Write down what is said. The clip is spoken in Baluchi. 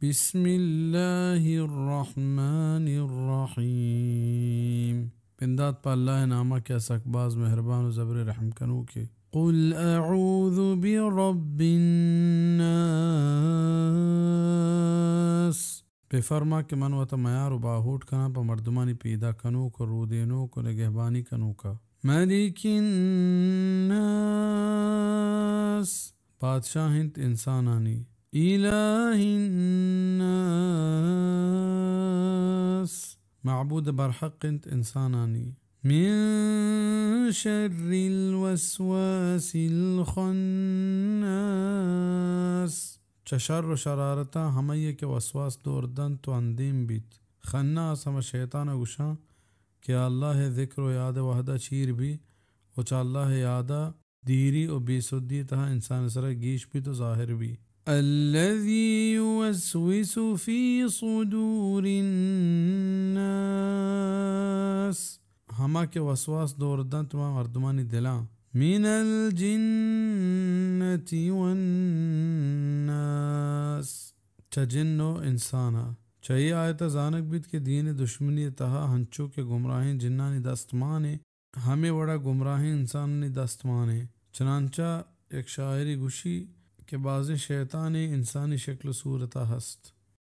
بسم اللہ الرحمن الرحیم۔ پندات پہ اللہ ءِ نام ءَ کہ آ سک باز مہربان و زبر رحم کنوکے۔ قل اعوذ برب الناس۔ بفرما کہ من وتا میار و باہوٹ کناں پہ مردمانی پیدا کنوک و رودینوک و نگہبانی کنوکا۔ ملک الناس، بادشاہ انت انسانانی۔ الہ الناس، معبود برحق انت انسانانی۔ من شر الوسواس الخناس، چہ شر و شرارتاں ہمائی کہ وسواس دور دنت و اندیم بیت۔ خناس ہما شیطان ءَ گوشاں کہ اللہ ءِ ذکر و یاد ءِ وہدا چیر بی و چہ اللہ ءِ یادا دیری و بے سدی تہا انسان ءِ سرا گیش بیت و ظاہر بی۔ الذی یوسوس فی صدور الناس، ہما کہ وسواس دور دنت ما مردمانی دلاں۔ من الجنۃ والناس، چہ جن و انسانا۔ چہ اے آیتا زانگ بیت کہ دین ءِ دشمنی ءِ تہا ہنچو کہ گمراہیں جنانی دست مان ایں، ہمے وڑا گمراہیں انسانانی دست مان ایں۔ چنانچہ یک شاعرے گوشی کہ بازیں شیطانے انسانی شکل و صورتا ہست۔